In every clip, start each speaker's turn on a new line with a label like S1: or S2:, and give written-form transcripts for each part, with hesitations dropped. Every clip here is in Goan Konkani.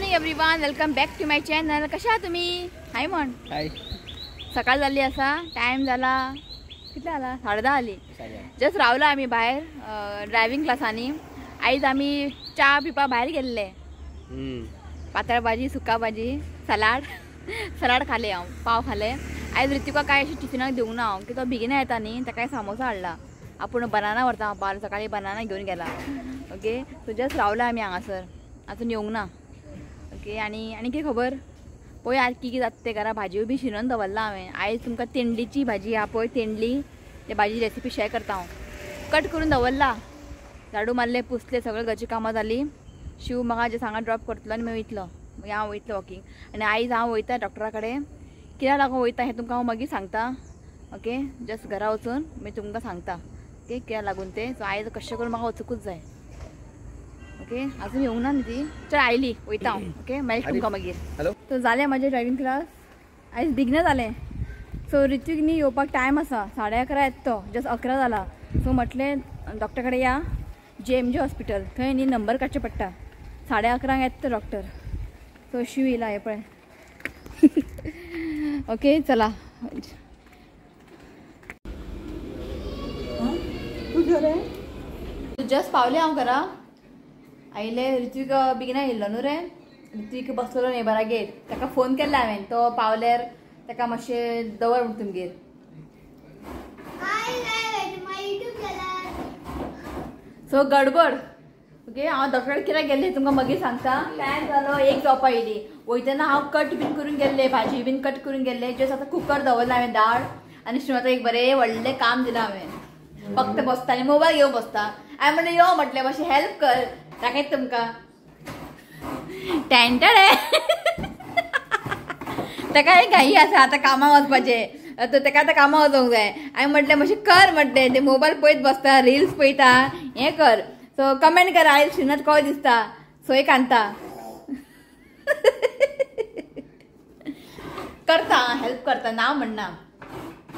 S1: Morning everyone, welcome back to my channel. कशा आहात तुम्ही? हाय म्हण.
S2: हाय.
S1: सकाळ जाल्ली आसा, टायम जाला कितले जाला, 10:30 आली. जस्ट रावला आमी भायर ड्रायव्हिंग क्लासांनी. आयज आमी च्या पिवपा भायर गेल्ले. पातळ भाजी, सुका भाजी, सलाड सलाड खाले हांव, पाव खाले. आयज ऋतिका काय अशें टिफिनाक दिवंक ना हांव, की तो बेगीन येता न्ही, ताका सामोसा हाडला. आपूण बनाना व्हरता हांव, पाव सकाळी बनाना घेवन गेला. ओके, सो जस्ट रावला आमी हांगासर, आजून येवंक ना. ओके, आनी आनी कितें खबर पळय आज कितें जाता तें. घरा भाजयो बी शिनून दवरला हांवें. आयज तुमकां तेंडलीची भाजी आहा पळय, तेंडली ते भाजी रेसिपी शेअर करता हांव. कट करून दवरला, झाडू मारले, पुसले, सगळें घरची कामां जाली. शिव म्हाका जे सांगा ड्रॉप करतलो आनी मागीर वयतलो, मागीर हांव वयतलो वॉकिंग. आनी आयज हांव वयता डॉक्टरा कडेन, कित्याक लागून वयता हें तुमकां हांव मागीर सांगता. ओके, जस्ट घरा वचून मागीर तुमकां सांगता ओके कित्याक लागून तें. सो आयज कशें करून म्हाका वचूंकूच जाय. ओके, अजून येवंक ना न्ही ती, चल आयली, वयता हांव. ओके, मेळटा तुमकां मागीर.
S2: हॅलो,
S1: सो जालें म्हाजें ड्रायव्हिंग क्लास आयज बेगीन जालें. सो ऋत्विक न्ही येवपाक टायम आसा, 11:30 येता तो, जस्ट 11 जाला. सो म्हटलें डॉक्टर कडेन या, JMJ hospital, थंय न्ही नंबर काडचें पडटा. 11:30 येता तो डॉक्टर. सो शिव येयला हें पळय. ओके चला. जस्ट पावलें हांव घरा. आयले, ऋत्विक बेगीन येयल्लो न्हू रे. ऋत्विक बसलेलो नेबरागेर, ताका फोन केल्लो हांवें, तो पावल्यार ताका मातशें दवर म्हण तुमगेर. सो गडबड. ओके, हांव डॉक्टर कित्याक गेल्लें तुमकां मागीर सांगता. टायम जालो 1 जावपा येयली. वयतना हांव कट बीन करून गेल्लें, भाजी बीन कट करून गेल्लें. जस्ट आतां कुकर दवरला हांवें दाळ आनी शिवाता एक बरें व्हडलें काम दिलां हांवें. फक्त बसता आनी मोबायल घेवन बसता. हांवें म्हणलें यो म्हटलें मातशें हेल्प कर, दाखयता तुमकां. टेंटडे ताका एक घाई आसा आतां कामाक वचपाचें, ताका आतां कामाक वचोंक जाय. हांवें म्हटलें मातशें कर म्हटलें, ते मोबायल पळयत बसता, रिल्स पळयता, हें कर. सो कमेंट कर आयज श्रीनाथ कसो दिसता, सोय कांता करता, हेल्प करता, ना म्हणना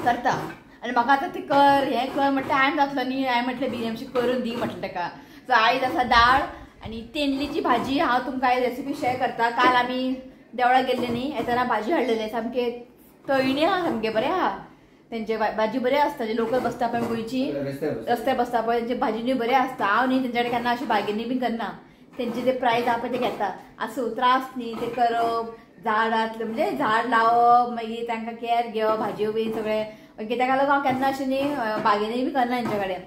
S1: करता. आनी म्हाका आतां तें कर हें कर म्हटलें टायम जातलो न्ही. हांवें म्हटलें बेगीन मातशें करून दी म्हटलें ताका. सो आयज आसा दाळ आनी तेंडलीची भाजी. हांव तुमकां आयज रेसिपी शेअर करता. काल आमी देवळाक गेल्ले न्ही, येतना भाजी हाडलेले, सामके तळणी आहा, सामके बरें आहा. तेंचे भाजी बरें आसता, जे लोकल बसता पळय गोंयची रस्त्यार बसता पळय, तेंची भाजी न्ही बरें आसता. हांव न्ही तेंच्या कडेन केन्ना अशें बार्गेनी बीन करना, तेंचे जे प्रायज आहा पळय ते घेता. आसूं त्रास न्ही ते करप, झाडांतलें म्हणजे झाड लावप, मागीर तांकां केअर घेवप, भाजयो बीन सगळें. ओके, ताका लागून हांव केन्ना अशें न्ही बार्गेनी बी करना तेंच्या कडेन.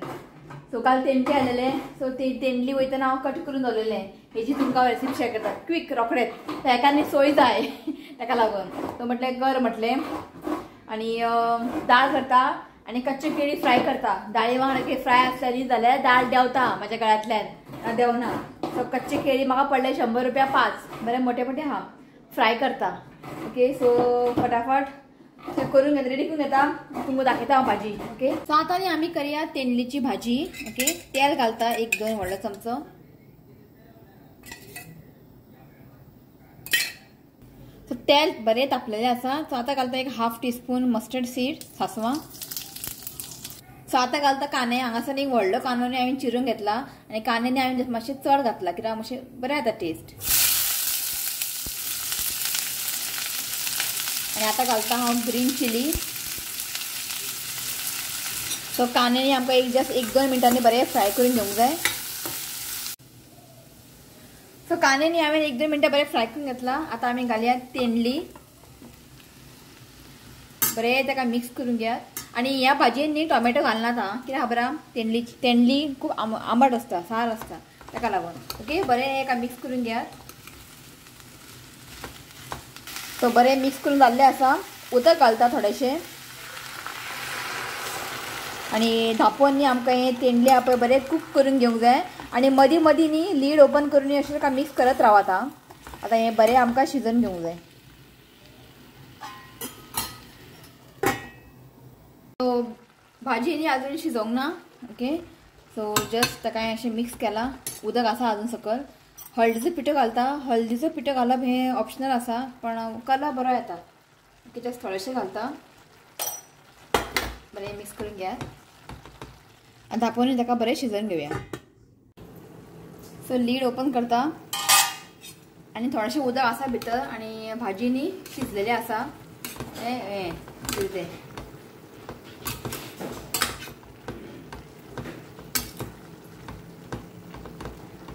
S1: सो काल तेंडली हाडलेले, सो तेंडली वयतना हांव कट करून दवरलेलें. हेजी तुमकां रेसिपी शेअर करता क्विक रोखडेच. हेका न्ही सोय जाय ताका लागून सो म्हटलें कर म्हटलें. आनी दाळ करता आनी कच्चे केळी फ्राय करता. दाळी वांगडा फ्राय आसल्या न्ही जाल्यार दाळ देंवता म्हाज्या गळ्यांतल्यान, देंवना. सो कच्चे केळी म्हाका पडले 100 रुपया 5, बरें मोठे मोठे आहा, फ्राय करता. ओके, सो फटाफट करून घेता, रेडी करून घेता, तुमकां दाखयता हांव भाजी. ओके, सो आतां न्ही आमी करया तेंडलीची भाजी. ओके, तेल घालता 1-2 व्हडलो चमचो. सो तेल बरें तापलेलें आसा. सो आतां घालता एक 1/2 टीस्पून मस्टर्ड सीड, सासवां. सो आतां घालता कांदे. हांगासर एक व्हडलो कांदो न्ही हांवें चिरून घेतला आनी कांदे न्ही हांवें मातशें चड घातला, कित्याक मातशें बरें येता टेस्ट. आनी आतां घालता हांव ग्रीन चिली. सो कांदे न्ही आमकां एक जस्ट 1-2 मिनटांनी बरें फ्राय करून घेवंक जाय. सो कांदे न्ही हांवें 1-2 मिनटां बरें फ्राय करून घेतला. आतां आमी घालया तेंडली, बरें ताका मिक्स करून घेयात. आनी ह्या भाजयेन न्ही टोमॅटो घालनात आं, कित्याक खबर आहा तेंडली खूब आंबट आसता, सार आसता, ताका लागून. ओके, बरें एका मिक्स करून घेयात. सो बरें मिक्स करून जाल्लें आसा. उदक घालता थोडेशें आनी धांपून न्ही आमकां हें तेंडली आहा पळय बरें कूक करून घेवंक जाय. आनी मदीं मदीं न्ही लीड ओपन करून अशें ताका मिक्स करत रावात आं. आतां हें बरें आमकां शिजोवन घेवंक जाय. सो भाजी न्ही आजून शिजोवंक ना. ओके, सो जस्ट ताका अशें मिक्स केलां. उदक आसा आजून सकयल. हळदीचो पिठो घालता. हळदीचो पिठो घालप हें ऑप्शनल आसा, पण कलर बरो येता. ओके, जस्ट थोडेशें घालता, बरें मिक्स करून घेयात आनी धांपून ताका बरें शिजोवन घेवया. सो लीड ओपन करता आनी थोडेशें उदक आसा भितर आनी भाजी न्ही शिजलेली आसा. हें कितें तें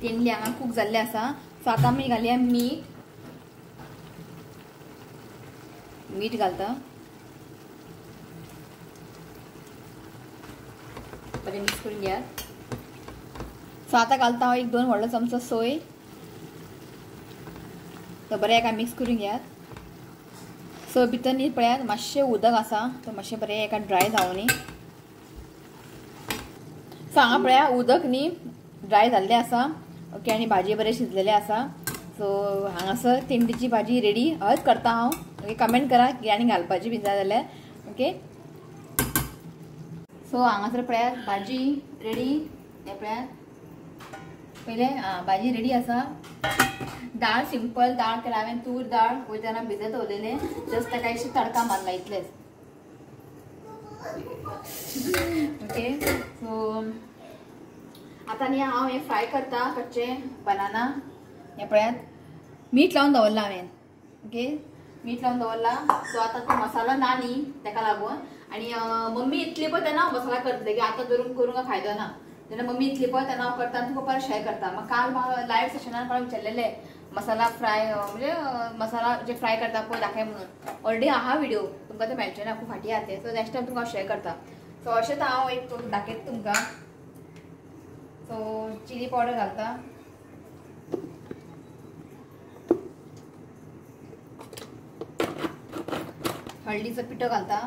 S1: तेंडली हांगा कूक जाल्ले आसा. सो आतां आमी घालया मीठ. मीठ घालता बरें मिक्स करून घेयात. सो आतां घालता हांव एक 2 व्हडलो चमचो सोय. तो बरें एका मिक्स करून घेयात. सो भितर न्ही पळयात मातशें उदक आसा तो मातशें बरें एका ड्राय जावनी. सो हांगा पळया उदक न्ही ड्राय जाल्लें आसा. ओके आनी भाजी बरें शिजलेलें आसा. सो हांगासर तेंडीची भाजी रेडी. हय करता हांव. ओके कमेंट करा की आनी घालपाची बी जाय जाल्यार. ओके सो हांगासर पळयात भाजी रेडी. हें पळयात पयलें भाजी रेडी आसा. दाळ सिंपल दाळ केला हांवें, तूर दाळ वयताना भिजत दवरलेलें, जस्ट ताका अशी तडका मारला इतलेंच. ओके सो आतां न्ही हांव हें फ्राय करता कच्चे बनाना. हें पळयात मीठ लावन दवरलां हांवें. ओके मीठ लावन दवरला. सो आतां तो मसालो ना न्ही ताका लागून. आनी मम्मी इतली पळय तेन्ना हांव मसाला करतलें की आतां धरून करूंक फायदो ना. जेन्ना मम्मी इतली पळय तेन्ना हांव करता आनी तुका परत शेअर करता. म्हाका काल म्हाका लायव्ह सेशनान कोणें विचारलेलें मसाला फ्राय म्हणजे मसाला जे फ्राय करता पळय दाखय म्हणून. ऑलरेडी आहा व्हिडिओ तुमकां ते मेळचें ना, खूब फाटीं आहा ते. सो नेक्स्ट टायम तुमकां हांव शेअर करता. सो अशेंच हांव एक दाखयता तुमकां. सो चिली पावडर घालता. हळदीचो पिठो घालता.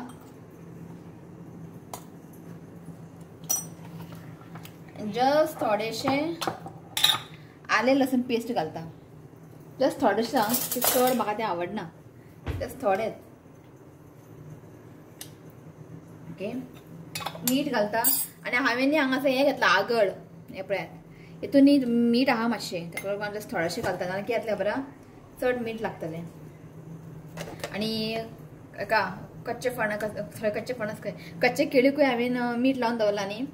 S1: जस्ट थोडेशें आलें लसूण पेस्ट घालता. जस्ट थोडेशें, चड म्हाका तें आवडना, जस्ट थोडेच. ओके मीठ घालता. आनी हांवें न्ही हांगासर हें घेतलां आगळ. हें पळयात हितून न्ही मीठ आहा मातशें, ताका लागून जस्ट थोडेशें घालता, नाजाल्यार कितें जातलें खबर आहा चड मीठ लागतलें. आनी एका कच्चे फणस, थोडे कच्चे फणस कच्चे केळीकूय हांवें मीठ लावन दवरलां न्ही.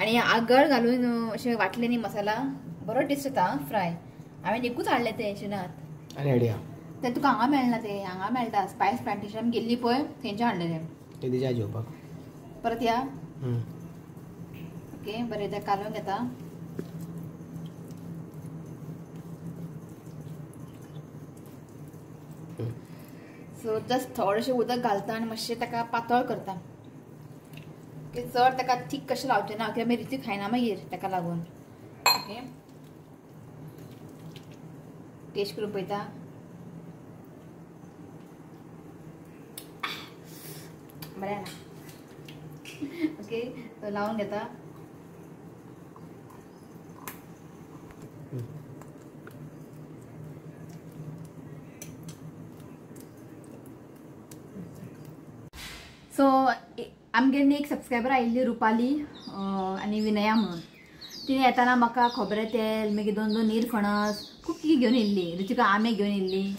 S1: आनी आगळ घालून अशें वांटलें न्ही मसाला, बरो टेस्ट येता फ्राय. हांवें एकूच हाडलें तें शिनात. तें तुका हांगा मेळना, तें हांगा मेळटा स्पायस प्लांटेशन गेल्ली पळय थंयचें हाडलेलें.
S2: जेवपाक
S1: परत या. ओके बरें तें कालोवन घेता. सो जस्ट थोडेशें उदक घालता आनी मातशें ताका पातळ करता. ओके चड ताका थीक कशें लावचें ना, कित्याक मागीर रिती खायना मागीर ताका लागून. ओके टेस्ट करून पळयता. बरें ना. ओके तो लावन घेता. सो आमगेर न्ही एक सबस्क्रायबर आयिल्ली रुपाली आनी विनया म्हणून. तिणें येताना म्हाका खोबरें तेल, मागीर 2 2 नीर फणस खूब कितें घेवन येयल्ली, रुचिका आंबे घेवन येयल्ली.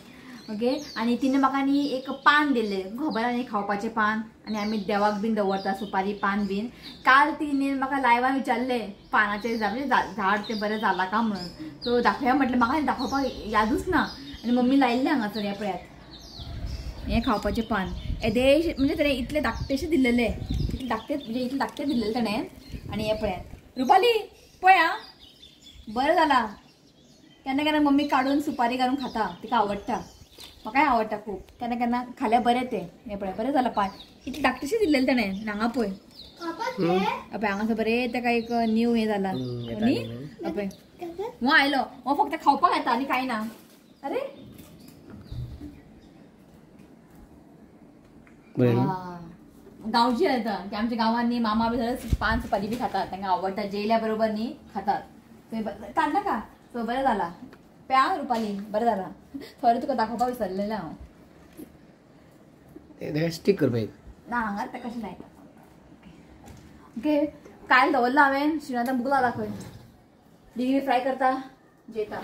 S1: ओके आनी तिणें म्हाका न्ही एक पान दिल्लें, खबर आहा न्ही खावपाचें पान, आनी आमी देवाक बीन दवरता सुपारी पान बीन. काल तिणें म्हाका लायव्हान विचारलें पानाचें म्हणजे झाड तें बरें जालां काय म्हणून. सो दाखोवया म्हटलें, म्हाका दाखोवपाक यादूच ना. आनी मम्मी लायिल्लें हांगासर हें पळयात हें खावपाचें पान येदेशें, म्हणजे ताणें इतलें धाकटेशें दिल्लेलें, इतलें धाकटें म्हणजे इतलें धाकटें दिल्लेलें ताणें. आनी हें पळयात रुपाली पळय आं बरें जालां. केन्ना केन्ना मम्मी काडून सुपारी घालून खाता, तिका आवडटा, म्हाकाय आवडटा खूब. केन्ना केन्ना खाल्यार बरें तें. हें पळय बरें जालां पान, इतलें धाकटेशें दिल्लेलें ताणें. हांगा पळय पळय हांगासर बरें ताका एक न्यू हें जालां न्ही. पळय हो आयलो, हो फक्त खावपाक येता आनी कांय ना. अरे गांवची येता की आमच्या गांवांत न्ही मामा बी सगळे पान सुपारी बी खातात, तांकां आवडटा, जेयल्या बरोबर न्ही खातात. काड नाका. सो बरें जालां प्या रुपाली, बरें जालां. थोडें तुका दाखोवपाक विसरलेलें हांव.
S2: स्टीक करपाक
S1: ना हांगा तें कशें लायता. ओके कायल दवरलां हांवें, शिणांत मुगला दाखय. डिग्री फ्राय करता जेता.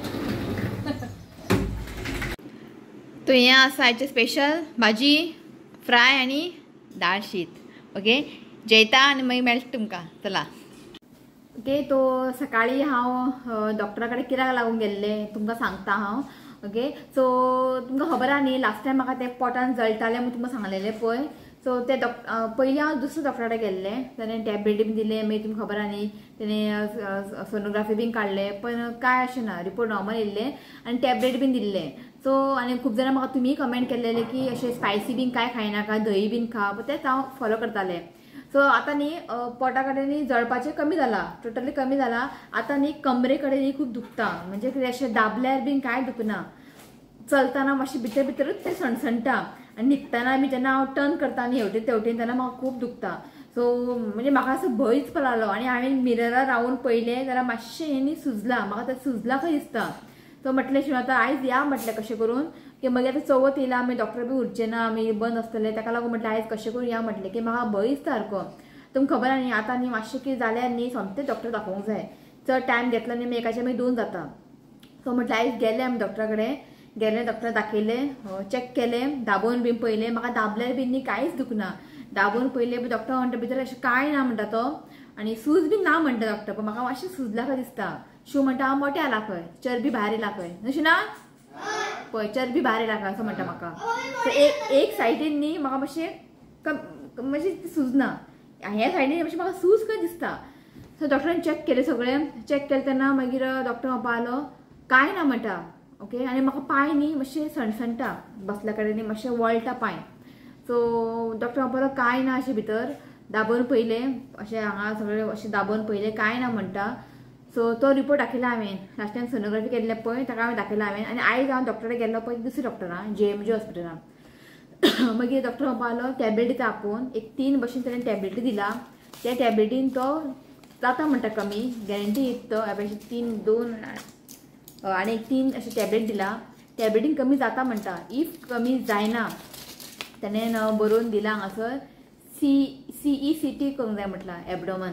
S1: तो हें आसा आयचें स्पेशल भाजी फ्राय आनी दाळ शीत. ओके जेयता आनी मागीर मेळटा तुमकां. चला ओके तो सकाळी हांव डॉक्टरा कडेन कित्याक लागून गेल्लें तुमकां सांगता हांव. ओके सो तुमकां खबर आहा न्ही लास्ट टायम म्हाका तें पोटान जळटालें म्हूण तुमकां सांगलेलें पळय. सो ते पयलीं हांव दुसऱ्या डॉक्टरा कडेन गेल्लें, ताणें टॅबलेट बीन दिले, मागीर तुमकां खबर आहा न्ही तेणें सोनोग्राफी बीन काडले, पण कांय अशें ना, रिपोर्ट नॉर्मल येयल्ले आनी टॅबलेट बीन दिल्ले. सो आनी खूब जाणां म्हाका तुमीय कमेंट केल्लेले की अशें स्पायसी बीन कांय खायनाका, दही बीन खा, पण तेंच हांव फॉलो करतालें. सो आतां न्ही पोटा कडेन न्ही जळपाचें कमी जालां, टोटली कमी जालां. आतां न्ही कमरे कडेन न्ही खूब दुखता, म्हणजे कितें अशें दाबल्यार बीन कांय दुखना, चलतना मातशें भितर भितरूच तें सणसणटा आनी न्हिदतना बी जेन्ना हांव टर्न करता न्ही हेवटेन तेवटेन तेन्ना म्हाका खूब दुखता. सो म्हणजे म्हाका असो भंय दिसपाक लागलो आनी हांवें मिररार रावन पळयलें जाल्यार मातशें हें न्ही सुजलां, म्हाका तें सुजलां खंय दिसता. सो म्हटलें शिव आतां आयज या म्हटलें कशें करून की मागीर आतां चवथ येयला, आमी डॉक्टर बी उरचे ना, आमी बंद आसतले, ताका लागून म्हटलें आयज कशें करून या म्हटलें की म्हाका भंय दिसता सारको. तुमकां खबर आहा न्ही आतां न्ही मातशें कितें जाल्यार न्ही सोमतें डॉक्टर दाखोवंक जाय, चड टायम घेतलो न्ही मागीर एकाचे मागीर 2 जाता. सो म्हटलें आयज गेले आमी डॉक्टरा कडेन, गेले डॉक्टरा दाखयलें, चॅक केलें, दाबोवन बीन पळयलें, म्हाका दाबल्यार बीन न्ही कांयच दुखना, दाबोवन पळयलें डॉक्टर म्हणटा भितर अशें कांय ना म्हणटा तो, आनी सूज बीन ना म्हणटा डॉक्टर, पण म्हाका मातशें सुजलां खंय दिसता. शिव म्हणटा हांव मोठें आला खंय, चरबी भायर येयला खंय, न्हू ना पळय चरबी भायर येयला खंय असो म्हणटा म्हाका. सो एक सायडीन न्ही म्हाका मातशें मातशें सुजना, ह्या सायडीन मातशें म्हाका सूज खंय दिसता. सो डॉक्टरान चॅक केलें सगळें, चॅक केलें तेन्ना मागीर डॉक्टर म्हणपा लागलो कांय ना म्हणटा. ओके आनी म्हाका पांय न्ही मातशें सणसणटा, बसल्या कडेन न्ही मातशें वळटा पांय. सो डॉक्टर म्हणपा लागलो कांय ना अशें भितर, दाबोवन पळयलें अशें हांगा सगळें अशें दाबोवन पळयलें कांय ना म्हणटा. सो तो रिपोर्ट दाखयला हांवें, लास्ट टायम सोनोग्राफी केल्लें पळय ताका हांवें दाखयला हांवें. आनी आयज हांव डॉक्टरा गेल्लो पळय दुसऱ्या डॉक्टरा JMG हॉस्पिटलान. मागीर डॉक्टर म्हणपा लागलो टॅबलेट दिता आपोवन, एक 3 भशेन ताणें टॅबलेटी दिला, त्या टॅबलेटीन तो जाता म्हणटा कमी, गॅरंटी दिता तो, ह्या 3 2 आनी एक 3 अशें टॅबलेट दिला, टॅबलेटीन कमी जाता म्हणटा. If कमी जायना ताणें बरोवन दिला हांगासर CECT करूंक जाय म्हटलां एबडोमन.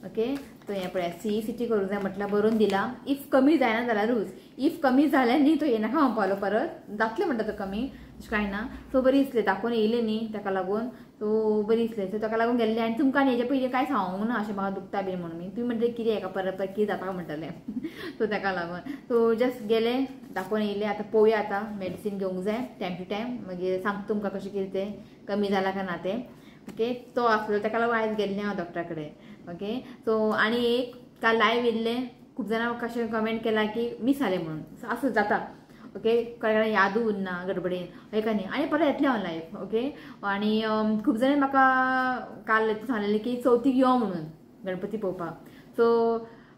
S1: ओके तो हें पळय CECT करूंक जाय म्हटलां, बरोवन दिला. If कमी जायना जाल्यारूच, if कमी जालें न्ही तो येनाका म्हणपा लागलो परत जातलें म्हणटा तो कमी, अशें कांय ना. सो बरी दिसलें दाखोवन येयलें न्ही ताका लागून, सो बरी दिसलें, सो ताका लागून गेल्लें. आनी तुमकां हेजे पयलीं कांय सांगूंक ना अशें म्हाका दुखता बीन म्हणून, तुमी म्हणटलें कितें हेका परत परत कितें जाता म्हणटलें. सो ताका लागून सो जस्ट गेलें दाखोवन येयलें. आतां पळोवया, आतां मेडिसीन घेवंक जाय टायम टू टायम, मागीर सांगता तुमकां कशें कितें तें कमी जालां काय ना तें. ओके तो आसलो ताका लागून आयज गेल्लें हांव डॉक्टरा कडेन. ओके सो आनी एक काल लायव्ह येयल्लें, खूब जाणां कशें कमेंट केला की मीस जालें म्हणून, आसूं जाता. ओके कडेन यादू उरना गडबडीन हय काय न्ही, आनी परत येतलें हांव लायव्ह. ओके आनी खूब जाणां म्हाका काल सांगलेलें की चवथीक यो म्हणून गणपती पळोवपाक. सो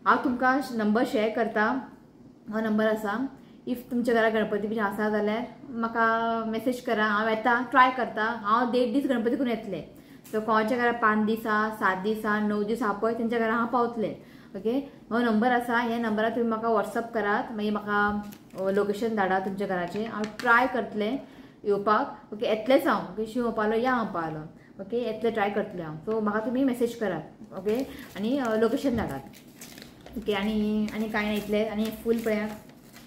S1: हांव तुमकां नंबर शेअर करता, हो नंबर आसा, if तुमच्या घरा गणपती बीन आसा जाल्यार म्हाका मेसेज करा, हांव येता, ट्राय करता. हांव 1.5 दीस गणपती करून येतलें. सो कोणाच्या घरा 5 दीस आहा, 7 दीस आहा, 9 दीस आहा पळय तेंच्या घरा हांव पावतलें. ओके हो नंबर आसा, ह्या नंबरार तुमी म्हाका वॉट्सअप करात, मागीर म्हाका लोकेशन धाडा तुमच्या घराचें, हांव ट्राय करतलें येवपाक. ओके येतलेंच हांव. ओके शिव म्हणपालो या म्हणपालो. ओके येतलें, ट्राय करतलें हांव. सो म्हाका तुमी मेसेज करात. ओके आनी लोकेशन धाडात. ओके आनी आनी कांय ना इतलें. आनी फूल पळयात,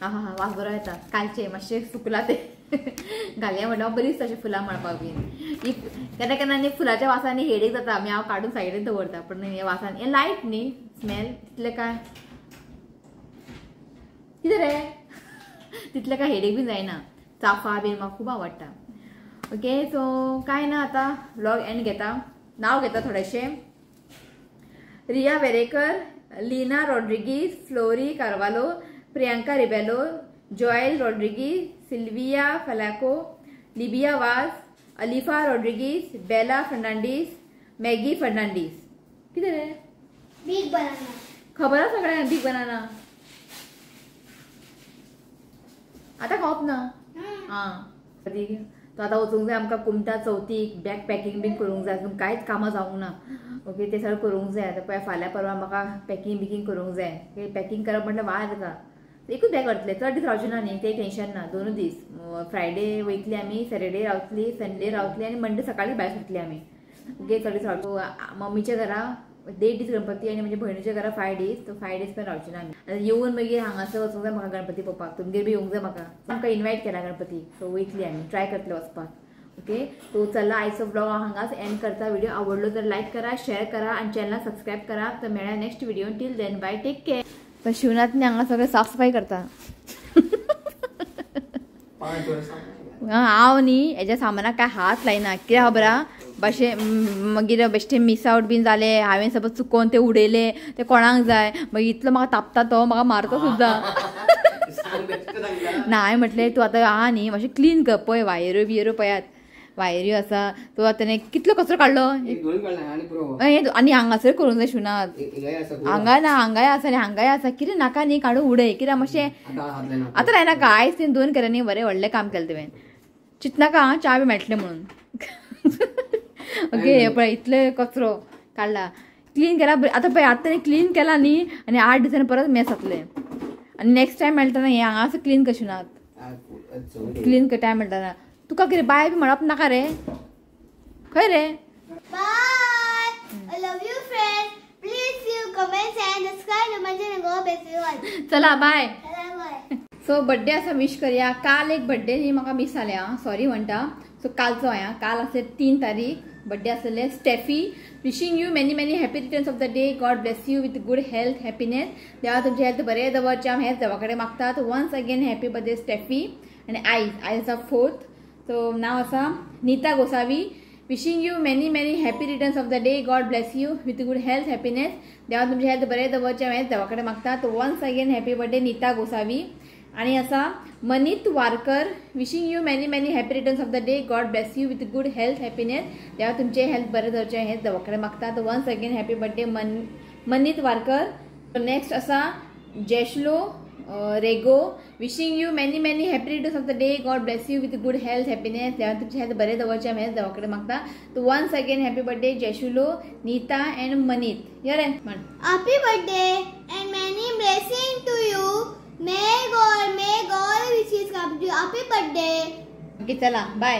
S1: आं हां हां वास बरो येता, कालचें मातशें सुकलां तें घालया म्हणटा, बरीं दिसता अशें फुलां माळपाक बीन. If केन्ना केन्ना न्ही फुलाच्या वासांनी हेडेक जाता, आमी हांव काडून सायडीन दवरता, पण ह्या वासान हें लायट न्ही स्मेल तितलें काय कितें रे तितलें काय हेडेक बीन जायना. चाफा बीन म्हाका खूब आवडटा. ओके सो कांय ना, आतां व्लॉग एंड घेता, नांव घेता थोडेशें. Riya Verekar, Lina Rodrigues, Flory Carvalho, Priyanka Rebelo, Joel Rodrigues, Sylvia Falaco, Libya Vaz, Alifa Rodrigues, Bela Fernandes, Maggie Fernandes. कितें रे
S2: बिग बनाना
S1: खबर आसा सगळ्यांक बिग बनाना आतां खावप ना. आं तो आतां वचूंक जाय आमकां कुमटा चवथीक, बॅग पॅकिंग बीन करूंक जाय, अजून कांयच कामां जावंक ना. ओके तें सगळें करूंक जाय. आतां पळय फाल्यां परवां म्हाका पॅकिंग बिकिंग करूंक जाय. ओके पॅकिंग करप म्हटल्यार वार जाता, एकूच बॅग व्हरतलें, चड दीस रावचें ना न्ही, तें टेंशन ना. 2 दीस, फ्रायडे वयतली आमी, सॅटर्डे रावतली, संडे रावतली आनी मंडे सकाळी भायर सरतली आमी. ओके चड दीस रावचो. मम्मीच्या घरा 1.5 दीस गणपती आनी म्हज्या भयणीच्या घरा 5 दीस, तो 5 दीस पण रावचे ना आमी. आनी येवन मागीर हांगासर वचूंक जाय म्हाका गणपती पळोवपाक, तुमगेर बी येवंक जाय म्हाका, आमकां इनवायट केला गणपती, सो वयतली आमी, ट्राय करतले वचपाक. ओके सो चला आयचो ब्लॉग हांगाच एंड करता. व्हिडिओ आवडलो तर लायक करा, शेअर करा आनी चॅनलाक सबस्क्रायब करा. तर मेळ्या next video, till then bye, take care. तर शिवनाथ हांगा सगळें साफसफाई करता.
S2: 5 वर्सां
S1: हांव न्ही हेज्या सामानाक काय हात लायना कित्याक खबर आहा भाशे मागीर बेश्टे मिस आवट बीन जालें हांवें सपोज चुकोवन ते उडयले ते कोणाक जाय मागीर इतलो म्हाका तापता तो म्हाका मारता सुद्दां. ना हांवें म्हटलें तूं आतां आहा न्ही मातशें क्लीन कर पळय वायऱ्यो बियऱ्यो पळयात वायऱ्यो आसा तूं आतां कितलो कचरो काडलो आनी हांगासर करूंक जाय शुनात हांगा ना हांगाय आसा आनी हांगाय आसा कितें नाका न्ही काडून उडय कित्याक मातशें आतां लायनाका. आयज तें 2 केलें न्ही बरें व्हडलें काम केलें तुवें चिंतनाका आं च्या बी मेळटलें म्हणून. ओके हे पळय इतले कचरो काडला क्लीन केला आतां पळय आतां क्लीन केला न्ही आनी 8 दिसांनी परत मेस जातलें आनी नेक्स्ट टायम मेळटना हें हांगासर क्लीन कशें नात क्लीन टायम मेळटना तुका कितें बाय बी म्हणप नाका रे खंय रे.
S3: Bye I love you friends please you comment and subscribe to my channel go best you all.
S1: चला बाय.
S3: बाय.
S1: सो बर्थडे आसा विश करया. काल एक बर्थडे न्ही म्हाका मिस जालें आं सॉरी म्हणटा. सो कालचो आं काल आसले 3 तारीख बर्थडे आसलेले Steffi wishing you many many happy returns of the day God bless you with good health happiness देवा तुमचें हेल्थ बरें दवरचें हांव हेंच देवा कडेन मागतात. Once again happy birthday Steffi. आनी आयज आयज आसा 4th सो नांव आसा Nita Gosavi wishing you many many happy returns of the day God bless you with good health happiness देवा तुमचें हेल्थ बरें दवरचें हांव हेंच देवा कडेन मागतात. Once again happy birthday Nita Gosavi. आनी आसा Manit Warkar wishing you many many happy returns of the day God bless you with good health happiness देवा तुमचें हेल्थ बरें दवरचें हेंच देवा कडेन मागतात. Once again happy birthday Manit Warkar. Next आसा Jeshlo Rego wishing you many many happy returns of the day God bless you with good health happiness देवा तुमचें हेल्थ बरें दवरचें हेंच देवा कडेन मागता. Once again happy birthday Jeshulo Nita and Manit. यो रे म्हण.
S3: Happy birthday and many blessing to you May God wishes come to you. Happy birthday.
S1: Okay, चला बाय.